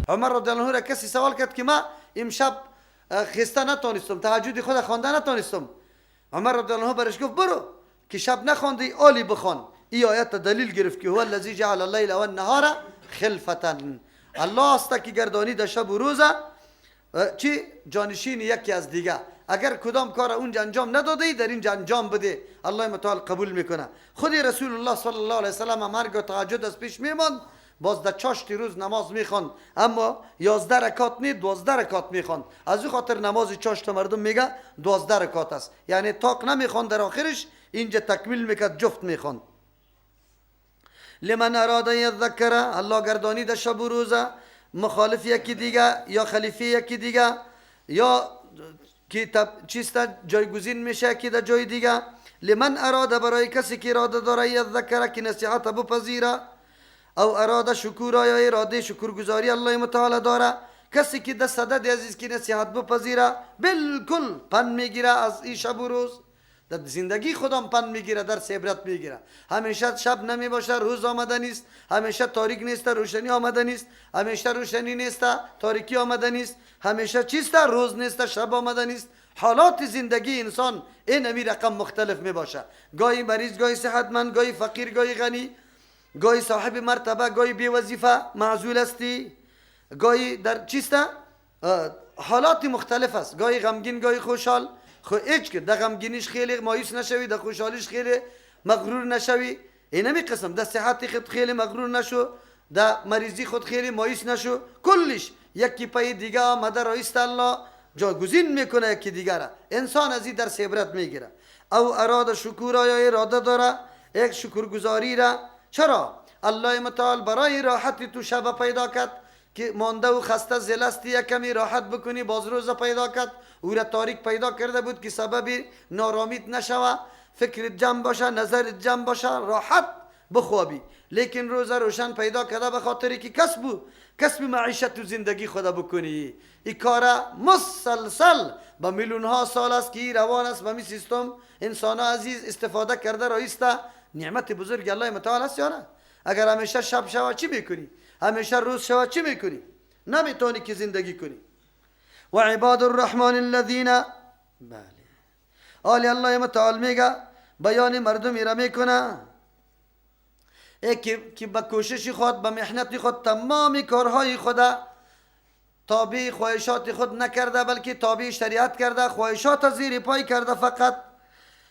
عمر رضی الله عنه را کسی سوال کرد که ما امشب خسته نتانستم، تهجد خود خوانده نتانستم. عمر رضی الله عنه برش گفت برو که شب نخواندی آلی بخوان. ای آیت دلیل گرفت که هو الذی جعل اللیل والنهار خلفة. الله است که گردانی در شب و روز چی جانشین یکی از دیگه. اگر کدام کار اونجا انجام نداده در اینجا انجام بده، الله متعال قبول میکنه. خود رسول الله صلی الله علیه وسلم مرگ و تهجد از پیش میماند، باز در چاشت روز نماز میخواند، اما 11 رکعت نه 12 رکعت میخواند. از او خاطر نماز چاشت مردم میگه 12 رکعت است، یعنی طاق نمیخواند، در آخرش اینجا تکمیل میکرد، جفت میخواند. لمن اراد یذکر، الله گردانی در شب و روز مخالف یکی دیگه یا خلیفه یکی دیگه یا که چیست جایگزین میشه که در جای دیگه. لمن اراد، برای کسی که اراده داره، یذکر که نصیحت بپذیره، او اراد شکورا یا اراده شکرگزاری الله متعال داره. کسی که در صدد عزیز که نصیحت بپذیره، بالکل پند میگیره از این شب و روز، در زندگی خودم پند میگیره، درس عبرت میگیره. همیشه شب نمی باشه، روز آمده نیست، همیشه تاریک نیست، روشنی آمده نیست، همیشه روشنی نیست، تاریکی آمده نیست، همیشه چیست روز نیست، شب آمده نیست. حالات زندگی انسان این امی رقم مختلف می باشه، گاهی مریض، گاهی صحتمند، گاهی فقیر، گاهی غنی، گاهی صاحب مرتبه، گاهی بی وظیفه معزول هستی، گاهی در چیست حالات مختلف است، گاهی غمگین، گاهی خوشحال. خو هیچ که در غمگینیش خیلی مایوس نشوی، در خوشحالیش خیلی مغرور نشوی. اینمی قسم در صحت خود خیلی مغرور نشو، در مریضی خود خیلی مایوس نشو. کلش یکی پای دیگه آمده رایست، الله جاگزین میکنه یکی دیگه را. انسان از این درس عبرت میگیره. او اراد شکورا یا اراده داره یک شکرگزاری را. چرا؟ الله متعال برای راحت تو شب پیدا کرد که مانده و خسته زلستی یک کمی راحت بکنی، باز روز پیدا کرد. او را تاریک پیدا کرده بود که سبب نارامیت نشوه، فکرت جمع باشه، نظرت جمع باشه، راحت بخوابی. لیکن روز روشن پیدا کرده به خاطر که کسب معیشت و زندگی خدا بکنی. این کار مسلسل به میلیون ها سال است که روان است. به می سیستم انسان عزیز استفاده کرده رایسته. نعمت بزرگ الله متعال است یا نه؟ اگر همیشه شب شوه چی میکنی؟ همیشه روز شوه چی میکنی؟ نمیتونی که زندگی کنی. و عباد الرحمن الذین، بله آلی الله متعال میگه بیان مردمی را میکنه که به کوشش خود، به محنت خود، تمام کارهای خود تابع خواهشات خود نکرده، بلکه تابع شریعت کرده، خواهشات زیر پای کرده، فقط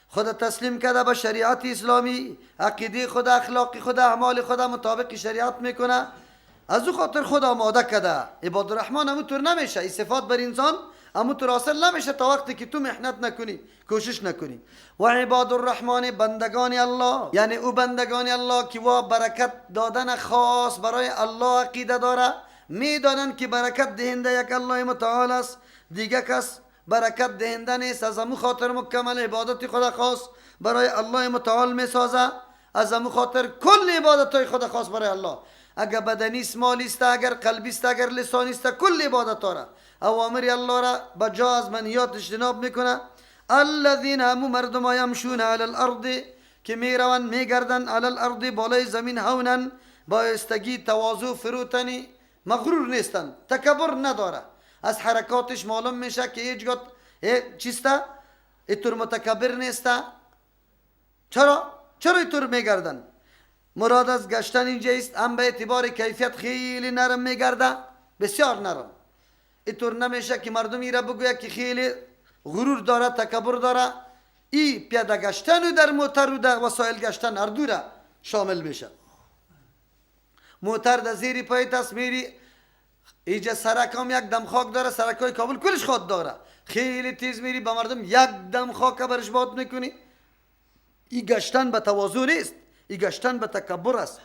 خود تسلیم کرده به شریعت اسلامی، عقیده خود، اخلاق خود، اعمال خود مطابق شریعت میکنه. از او خاطر خود آماده کرده. عباد الرحمن همونطور نمیشه، این صفات بر انسان همونطور حاصل نمیشه تا وقتی که تو محنت نکنی، کوشش نکنی. و عباد الرحمن بندگان الله، یعنی او بندگان الله که وا برکت دادن خاص برای الله عقیده داره، میدانند که برکت دهنده یک الله متعال است، دیگه کس برکت دهنده نیست. از امو خاطر مکمل عبادت خدا خاص برای الله متعال میسازه. از امو خاطر کل عبادت های خدا خاص برای الله، اگر بدنی است، مالی است، اگر قلبی است، اگر لسانی است، کل عبادت ها را اوامر الله را بجا از منهیات اجتناب میکنه. الذین همو مردم یمشون علی الارض که میروند میگردن، علی الارض بالای زمین، هونن با استگی، تواضع، فروتنی، مغرور نیستن، تکبر نداره. از حرکاتش معلوم میشه که هیچگاه چیسته اینطور متکبر نیسته. چرا؟ چرا اینطور میگردن؟ مراد از گشتن اینجا است هم به اعتبار کیفیت خیلی نرم میگرده، بسیار نرم. اینطور نمیشه که مردم ای را بگوید که خیلی غرور داره، تکبر داره. ای پیاده گشتن و در موتر و در وسایل گشتن هر دو را شامل میشه. موتر در زیر پایت است میری، اینجا سرک هم یک دم خاک داره، سرک های کابل کلش خاک داره، خیلی تیز میری به مردم یک دم خاک برش باد میکنی. ای گشتن به تواضع نیست، ای گشتن به تکبر است،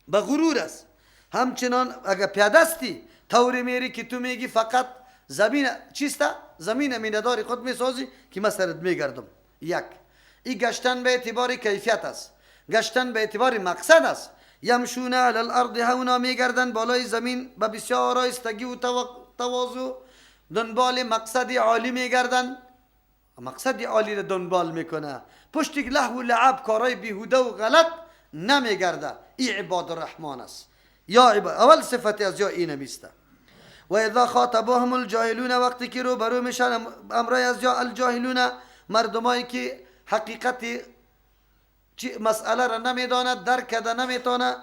به غرور است. همچنان اگر پیاده استی طوری میری که تو میگی فقط زمین چیسته؟ زمین مینداری خود میسازی که من سرت میگردم. یک ای گشتن به اعتبار کیفیت است، گشتن به اعتبار مقصد است. یمشون علی الارض هونا، میگردن بالای زمین به بسیار آهستگی و تواضع، دنبال مقصد عالی میگردن، مقصد عالی را دنبال میکنه، پشت لهو و لعب کارای بیهوده و غلط نمیگرده. ای عباد الرحمن است. یا اول صفت از یا این میسته. و اذا خاطبهم الجاهلون، وقتی که رو برو میشن امرای از یا الجاهلون، مردمایی که حقیقت مسئله را نمیداند، درک کرده نمیتونه،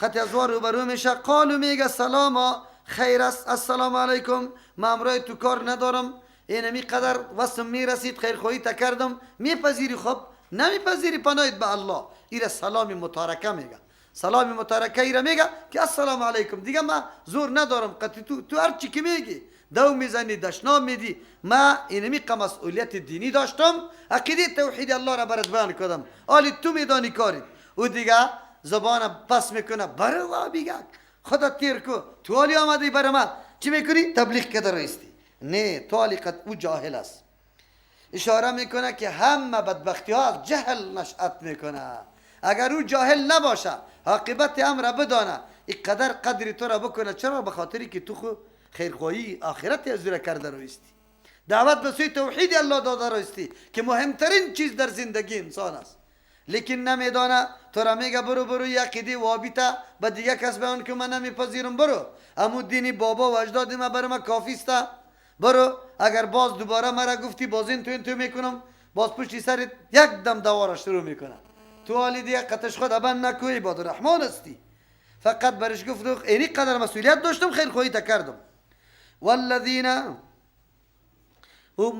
قطع از رو برو میشه، قالو میگه سلاما، خیر است، السلام علیکم، من امرای تو کار ندارم، اینمی قدر وسم میرسید، خیرخواهی تا کردم، میپذیری خب، نمیپذیری پناهید به الله. ایره سلام متارکه میگه، سلام متارکه ایره میگه که السلام علیکم، دیگه من زور ندارم، قطعی تو هر چی که میگی دو میزنی، دشنام میدی، ما اینمی مسئولیت دینی داشتم، عقیده توحید الله را برات بیان کردم، آلی تو میدانی کاری. او دیگه زبان پس میکنه، برو بیگه خدا تیر کو، تو آلی آمدی برای ما چی میکنی؟ تبلیغ کرده رایستی. نه، تو آلی قد او جاهل است. اشاره میکنه که همه بدبختی ها از جهل نشأت میکنه. اگر او جاهل نباشه، عاقبت امر بدانه، اینقدر قدری تو را بکنه. چرا؟ به خاطری که تو خو خیرخواهی آخرت از او کرده رویستی، دعوت به سوی توحید الله داده رویستی که مهمترین چیز در زندگی انسان است. لیکن نمیدانه، تو را میگه برو برو عقیده وابیتا به دیگه کس بیان که من نمیپذیرم، برو امو دینی بابا و اجداد ما برای ما کافی است، برو. اگر باز دوباره مرا گفتی باز این تو این تو میکنم، باز پشتی سرت یک دم دواره شروع میکنه. تو حالی دیگه قطش خود بند نکو، عباد الرحمن هستی. فقط برش گفت اینی قدر مسئولیت داشتم، خیر خواهی تا کردم. والذین هم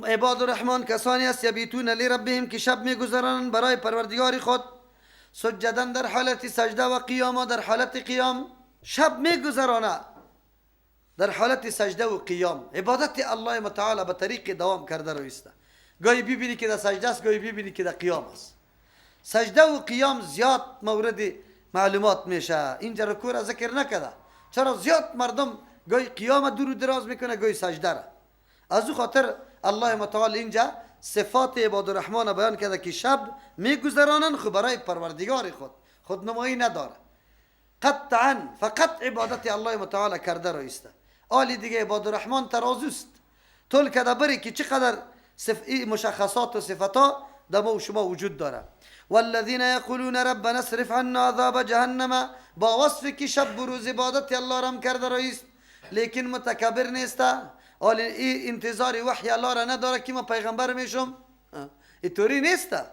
عباد الرحمن کسانی است یبیتون لربهم، که شب میگذرانند برای پروردگار خود، سجدن در حالت سجده و قیام، در حالت قیام. شب میگذرانه در حالت سجده و قیام، عبادت الله متعال به طریق دوام کرده رویسته. گاهی ببینی که در سجده است، گاهی ببینی که در قیام است. سجده و قیام زیاد مورد معلومات میشه، اینجا رکوع را ذکر نکرده. چرا زیاد مردم گاهی قیام دور و دراز میکنه، گاهی سجده را. از او خاطر الله متعال اینجا صفات عباد الرحمن بیان کرده که شب میگذرانند خو برای پروردگار خود، خودنمایی نداره، قطعا فقط عبادت الله متعال کرده رویسته. آلی دیگه عباد الرحمن ترازوست، طول کده بری که چقدر مشخصات و صفتا در ما و شما وجود داره. والذین یقولون ربنا اصرف عنا عذاب جهنم، با وصف که شب و روز عبادت الله رم کرده رئیس، لیکن متکبر نیسته، آلی ای انتظار وحی الله را نداره که ما پیغمبر میشم، اینطوری نیسته،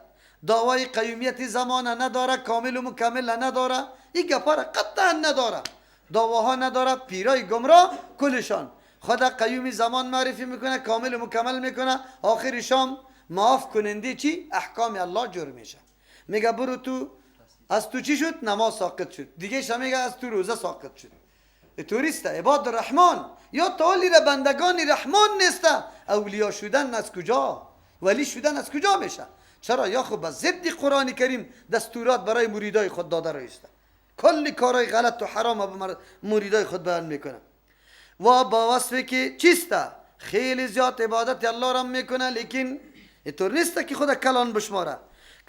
دعوای قیومیت زمانه نداره، کامل و مکمل نداره، این گپا را قطعا نداره، دعواها نداره، پیرای گمراه کلشان خدا قیوم زمان معرفی میکنه، کامل و مکمل میکنه، آخر شام معاف کننده چی؟ احکام الله جور میشه. میگه برو تو از تو چی شد؟ نماز ساقط شد. دیگه شما میگه از تو روزه ساقط شد. توریست عباد الرحمن یا تعالی را بندگان رحمان نیسته. اولیا شدن از کجا؟ ولی شدن از کجا میشه؟ چرا؟ یا خب به ضد قرآن کریم دستورات برای مریدای خود داده رایسته، کلی کارهای غلط و حرام به مریدای خود بیان میکنه. و با وصفی که چیسته؟ خیلی زیاد عبادت الله را میکنه، لیکن اینطور نیست که خود کلان بشماره.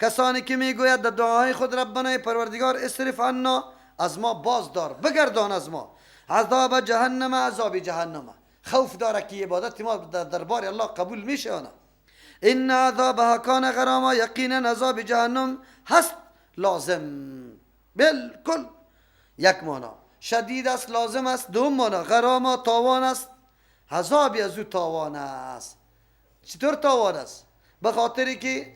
کسانی که میگوید در دعاهای خود ربنا پروردگار اصرف عنا، از ما باز دار، بگردان از ما عذاب جهنم، عذاب جهنم. خوف داره که عبادت ما در دربار الله قبول میشه یا نه. ان عذابها کان غراما، یقینا عذاب جهنم هست لازم، بالکل یک معنا شدید است، لازم است. دوم معنا غراما تاوان است، عذابی از او تاوان است. چطور تاوان است؟ به خاطری که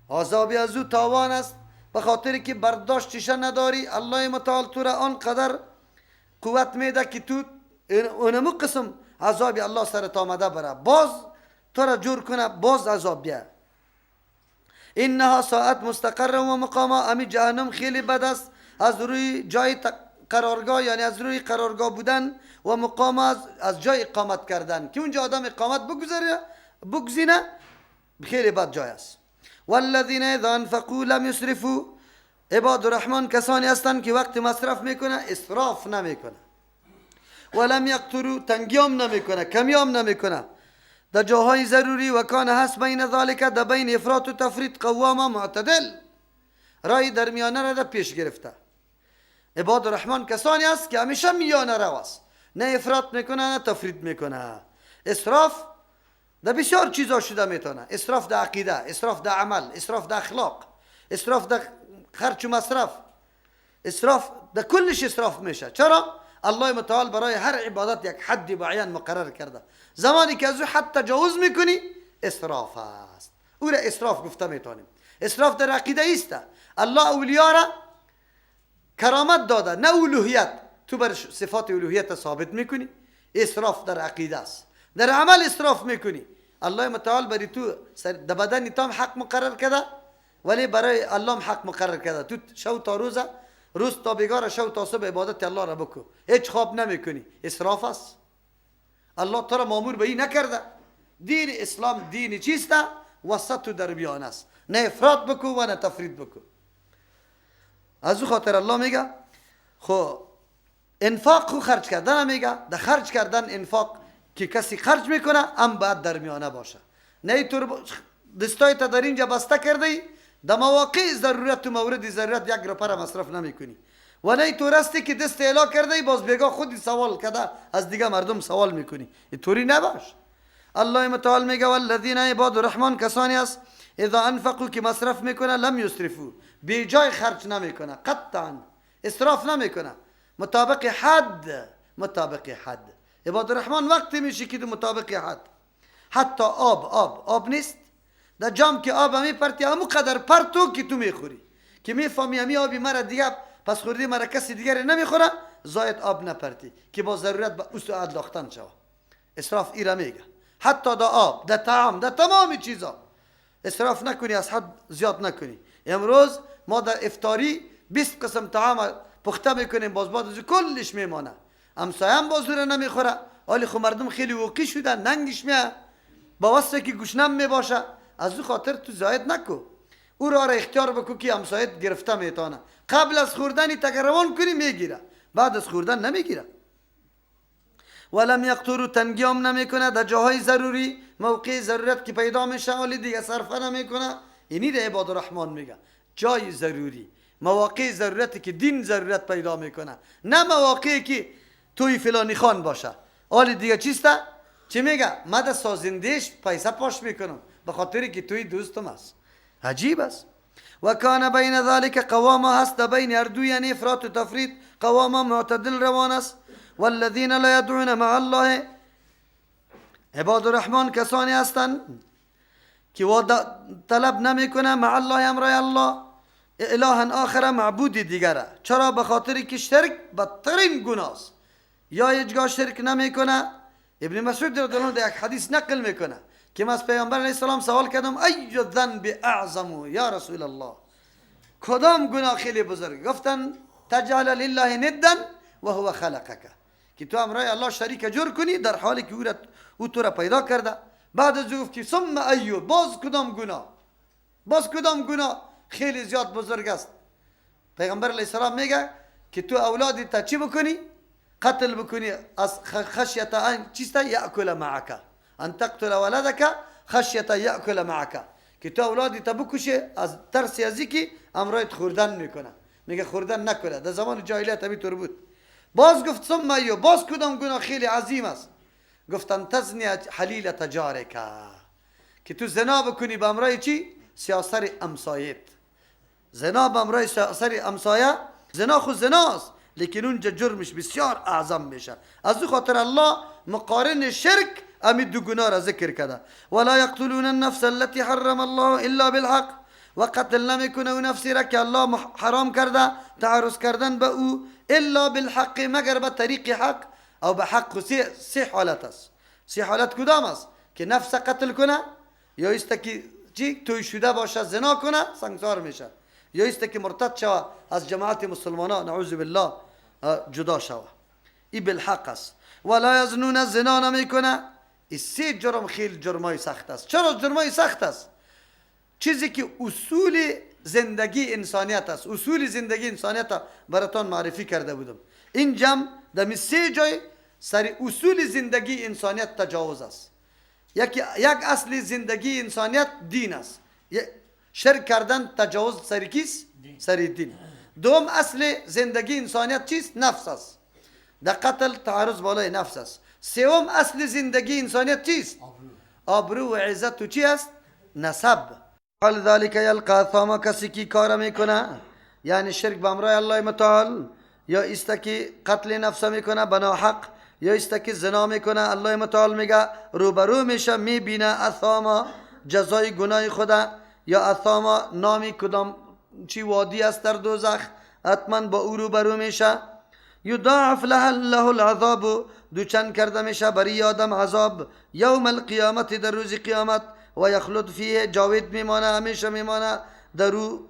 عذابی از او تاوان است، به خاطری که برداشتش نداری. الله متعال تو را آنقدر قوت میده که تو اونمو قسم عذاب الله سرت آمده بره، باز تو را جور کنه، باز عذاب بیا. انها ساعت مستقر و مقامه، امی جهنم خیلی بد است از روی جای قرارگاه، یعنی از روی قرارگاه بودن و مقام از جای اقامت کردن که اونجا آدم اقامت بگذاره بگزینه، خیلی بد جای است. والذین اذا انفقوا لم یسرفوا، عباد الرحمن کسانی هستند که وقت مصرف میکنه اسراف نمیکنه، ولم یقتروا تنگیام نمیکنه، کمیام نمیکنه در جاهای ضروری. و کان هست بین ذالک، در بین افراط و تفریط قواما معتدل، رای درمیانه را در پیش گرفته. عباد الرحمن کسانی است که همیشه میانه رو است، نه افراط میکنه نه تفریط میکنه. اسراف در بسیار چیزا شده میتونه، اسراف در عقیده، اسراف در عمل، اسراف در اخلاق، اسراف در خرج و مصرف، اسراف در کلش اسراف میشه. چرا؟ الله متعال برای هر عبادت یک حدی معین مقرر کرده. زمانی که از او حد تجاوز میکنی اسراف است. او را اسراف گفته میتونیم. اسراف در عقیده است. الله اولیا را کرامت داده، نه الوهیت. تو بر صفات الوهیت ثابت میکنی. اسراف در عقیده است. در عمل اسراف میکنی. الله متعال برای تو در بدن تام حق مقرر کرده، ولی برای الله هم حق مقرر کرده. تو شو تا روز، روز تا بیگار، شو تا صبح عبادت الله را بکن، هیچ خواب نمیکنی. اسراف است. الله تو را مامور به این نکرده. دین اسلام دین چیست؟ وسط و درمیان است. نه افراط بکو و نه تفرید بکو. از او خاطر الله میگه خو انفاق خو خرج کردن میگه. در خرج کردن انفاق که کسی خرج میکنه هم باید درمیانه باشه. نه اینطور دستای تا در اینجا بسته کرده ای، در مواقع ضرورت و مورد ضرورت یک روپه را مصرف نمیکنی، و نه اینطور هستی که دست اعلا کرده ای باز بیگاه خودی سوال کرده از دیگه مردم سوال میکنی. اینطوری نباش. الله متعال میگه والذین عباد الرحمن کسانی است اذا انفقوا که مصرف میکنه لم یسرفوا، بی جای خرج نمیکنه، قطعا اسراف نمیکنه، مطابق حد. مطابق حد. عباد الرحمن وقتی میشه که مطابق حد. حتی آب آب آب نیست در جام که آب همی پرتی همو قدر پرتو که تو میخوری که میفهمی همی آبی مرا دیگه پس خوردی مرا کسی دیگری نمیخوره، زاید آب نپرتی که با ضرورت به اوسو انداختن شوه. اسراف ایره میگه. حتی در آب، در طعام، در تمام چیزا اسراف نکنی، از حد زیاد نکنی. امروز ما در افطاری 20 قسم طعام پخته میکنیم، باز بعد از کلش میمانه، همسایه هم باز رو نمیخوره. ولی خو مردم خیلی وقی شدن، ننگش میه با واسه که گشنم میباشه. از او خاطر تو زاید نکو، او را اختیار بکو که همسایه گرفته میتونه. قبل از خوردنی تکروان کنی میگیره، بعد از خوردن نمیگیره. ولم یقتروا تنگیام نمیکنه در جاهای ضروری، موقع ضرورت که پیدا میشه ولی دیگه صرفه نمیکنه. اینی در عباد الرحمن میگه جای ضروری، مواقع ضرورتی که دین ضرورت پیدا میکنه، نه مواقعی که توی فلانی خان باشه. حالی دیگه چیسته؟ چی میگه؟ من در سازندهش پیسه پاش میکنم به خاطری که توی دوستم است. عجیب است. و کان بین ذلک قواما هست، در بین هر دو یعنی افراط و تفرید قواما معتدل روان است. والذین لا یدعون مع الله، عباد الرحمن کسانی هستند که طلب نمیکنه مع الله امرای الله الها آخر معبود دیگره. چرا؟ به خاطر که شرک بدترین گناه است. یا هیچگاه شرک نمیکنه. ابن مسعود رضی الله عنه یک حدیث نقل میکنه که من از پیامبر علیه السلام سوال کردم ای الذنب اعظم یا رسول الله، کدام گناه خیلی بزرگ؟ گفتن تجعل لله ندا و هو خلقک، که تو امرای الله شریک جور کنی در حالی که او تو را پیدا کرده. بعد از او گفت که ثم ایو، باز کدام گناه، باز کدام گناه خیلی زیاد بزرگ است؟ پیغمبر علیه السلام میگه که تو اولادی تا چی بکنی؟ قتل بکنی از خشیت ان چیست؟ یاکل معک، ان تقتل ولدک خشیت یاکل معک، که تو اولادی تا بکشی از ترس ازی که امرایت خوردن میکنه. میگه خوردن نکنه، در زمان جاهلیت همینطور بود. باز گفت ثم ایو، باز کدام گناه خیلی عظیم است؟ گفتن تزنی حلیل تجارک، که تو زنا بکنی به امرای چی؟ سیاسر امسایت. زنا به امرای سیاسر امسایه، زنا خو زناست لیکن اونجا جرمش بسیار اعظم میشه. از او خاطر الله مقارن شرک امی دو گناه را ذکر کرده. ولا یقتلون النفس التي حرم الله الا بالحق، و قتل نمیکنه او نفسی را که الله حرام کرده تعرض کردن به او الا بالحق، مگر به طریق حق او به حق. سه حالت است. سه حالت کدام است؟ که نفس قتل کنه، یا است که چی توی شده باشه زنا کنه سنگسار میشه، یا است که مرتد شوه از جماعت مسلمانان نعوذ بالله جدا شوه. ای بالحق است. ولا یزنون، زنا نمیکنه. این سه جرم خیلی جرمای سخت است. چرا جرمای سخت است؟ چیزی که اصول زندگی انسانیت است. اصول زندگی انسانیت براتان معرفی کرده بودم. این جمع در سه جای سر اصول زندگی انسانیت تجاوز است. یک اصل زندگی انسانیت دین است. شرک کردن تجاوز سر کیست؟ سر دین. دوم اصل زندگی انسانیت چیست؟ نفس است. در قتل تعرض بالای نفس است. سوم اصل زندگی انسانیت چیست؟ آبرو و عزت و چی است؟ نسب. قال ذلك یلقى اثاما، کسی کی کار میکنه یعنی شرک به امرای الله متعال یا است که قتل نفس میکنه بنا حق، یا است که زنا میکنه، الله متعال میگه روبرو میشه میبینه اثاما جزای گناه خدا، یا اثاما نامی کدام چی وادی است در دوزخ، حتما با او روبرو میشه. یضاعف له العذاب، دوچند کرده میشه برای آدم عذاب، یوم القیامت در روز قیامت، و یخلد فیه جاوید میمانه، همیشه میمانه در او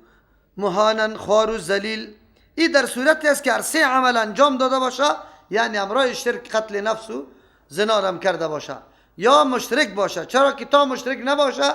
مهانا خوار و ذلیل. این در صورتی است که هر سه عمل انجام داده باشه، یعنی امرای شرک، قتل نفس و زنا هم کرده باشه یا مشرک باشه. چرا که تا مشرک نباشه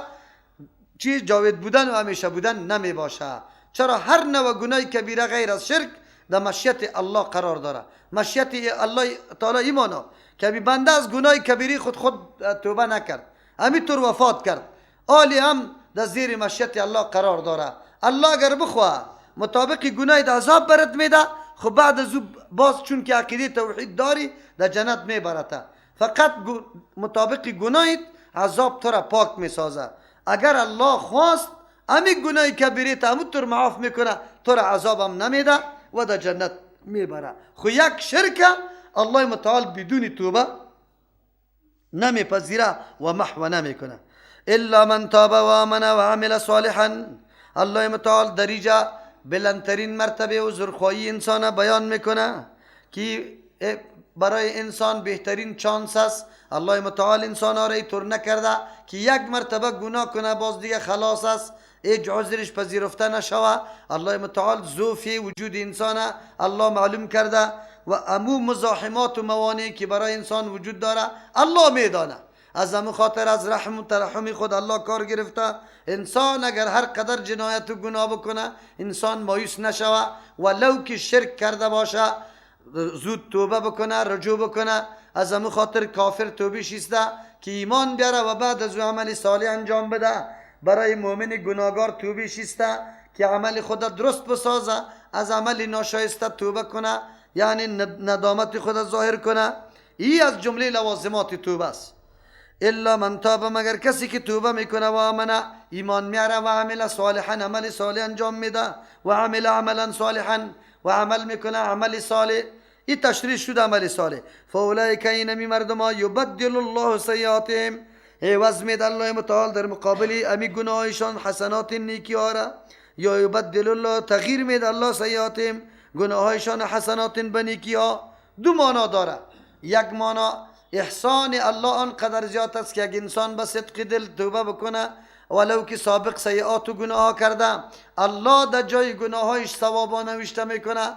چیز جاوید بودن و همیشه بودن نمی باشه. چرا هر نوع گناه کبیره غیر از شرک در مشیت الله قرار داره. مشیت الله تعالی ایمانا که بی بنده از گناه کبیری خود توبه نکرد، همینطور وفات کرد، آلی هم در زیر مشیت الله قرار داره. الله اگر بخواه مطابق گناه در عذاب برد میده، خب بعد از باز چون که عقیده توحید داری در جنت میبرده. فقط مطابق گناهت عذاب تو را پاک میسازه. اگر الله خواست امی گناه کبیره تا همونطور معاف میکنه، تو را عذابم نمیده و در جنت میبره. خو یک شرک الله متعال بدون توبه نمیپذیره و محو نمیکنه. الا من تاب و آمن و عمل صالحا. الله متعال در اینجا بلندترین مرتبه و عذرخواهی انسان بیان میکنه که برای انسان بهترین چانس است. الله متعال انسان را اینطور نکرده که یک مرتبه گناه کنه باز دیگه خلاص است، هیچ عذرش پذیرفته نشوه. الله متعال ضعف وجود انسان الله معلوم کرده و امو مزاحمات و موانعی که برای انسان وجود داره الله میدانه. از امو خاطر از رحم و ترحم خود الله کار گرفته. انسان اگر هر قدر جنایت و گناه بکنه انسان مایوس نشوه، ولو که شرک کرده باشه زود توبه بکنه، رجوع بکنه. از امو خاطر کافر توبه شیسته که ایمان بیاره و بعد از عمل صالح انجام بده. برای مؤمن گناهگار توبه شیسته که عمل خود درست بسازه، از عمل ناشایسته توبه کنه، یعنی ندامت خود ظاهر کنه. ای از جمله لوازمات توبه است. الا من تاب، مگر کسی که توبه میکنه و آمنه ایمان میاره و عمل صالحا عمل صالح انجام میده، و عمل عملا صالحا و عمل میکنه عمل صالح. این تشریح شد عمل صالح. فاولئک اینمی مردما یبدل الله سیئاتهم، عوض میده الله متعال در مقابل امی گناهشان حسنات نیکی ها را، یا یبدل الله تغییر میده الله سیئاتهم گناهایشان حسنات به نیکی ها. دو معنا داره. یک معنا احسان الله آنقدر زیاد است که اگه انسان به صدق دل توبه بکنه ولو که سابق سیئات و گناه کرده، الله در جای گناهایش ثواب نوشته میکنه،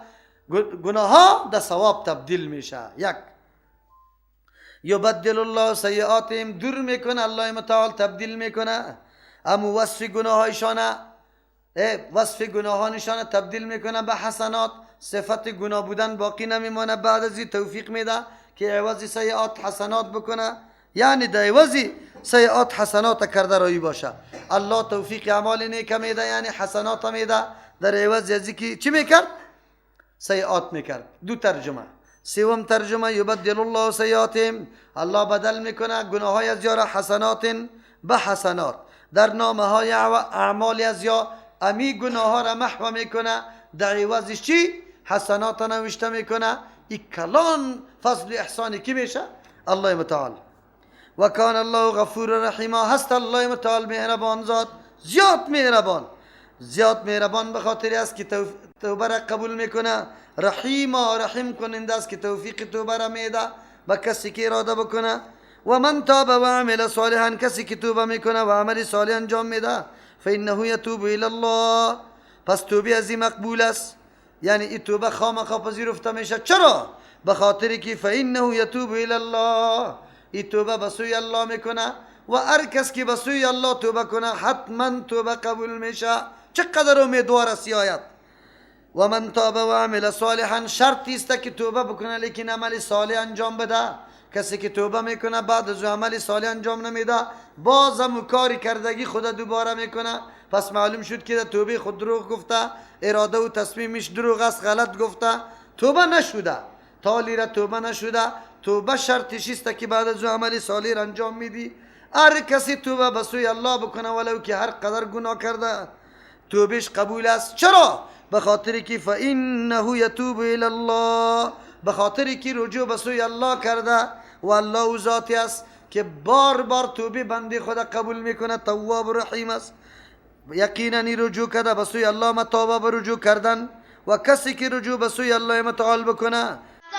گناه ها در ثواب تبدیل میشه. یک یبدل الله سیئاتهم، دور میکنه الله متعال تبدیل میکنه امو وصف گناهایشانه، وصف گناهانشان تبدیل میکنه به حسنات. صفت گناه بودن باقی نمیمانه، بعد از این توفیق میده که عوض سیئات حسنات بکنه، یعنی در عوض سیئات حسنات کرده رایی باشه. الله توفیق اعمال نیک میده، یعنی حسنات میده در عوض از که چی میکرد؟ سیئات میکرد. دو ترجمه. سوم ترجمه یبدل الله سیئاتهم، الله بدل میکنه گناه های از یارا حسنات به حسنات. در نامه های اعمال از یا امی گناه ها را محو میکنه، در عوضش چی؟ حسنات نوشته میکنه. ای کلان فضل احسانی کی میشه؟ الله متعال. و کان الله غفور رحیم، هست الله متعال مهربان ذات، زیاد مهربان، زیاد مهربان به خاطر است که توبه را قبول میکنه. رحیم رحیم کننده است که توفیق توبه را میده به کسی که اراده بکنه. و من تاب و عمل صالحا، کسی که توبه میکنه و عمل صالح انجام میده، فانه یتوب الی الله، پس توبه از این مقبول است، یعنی این توبه خامخا پذیرفته میشه. چرا؟ به خاطر که فانه یتوب الی الله، این توبه به سوی الله میکنه و هر کس که به سوی الله توبه کنه حتما توبه قبول میشه. چقدر امیدوار است آیت. و من تاب و عمل صالحا، شرطی است که توبه بکنه لیکن عمل صالح انجام بده. کسی که توبه میکنه بعد از عمل صالح انجام نمیده، باز هم کاری کردگی خود دوباره میکنه، پس معلوم شد که توبه خود دروغ گفته، اراده و تصمیمش دروغ است، غلط گفته، توبه نشده، تالی را توبه نشده. توبه شرطش است که بعد از عمل صالح انجام میدی. هر کسی توبه به سوی الله بکنه ولو که هر قدر گناه کرده، توبهش قبول است. چرا؟ به خاطر که فانه یتوب الی الله، به خاطر که رجوع به سوی الله کرده و الله او ذاتی است که بار بار توبه بنده خود قبول میکنه، تواب و رحیم است. یقینا رجوع کرده به سوی الله متابه به رجوع کردن، و کسی که رجوع به سوی الله متعال بکنه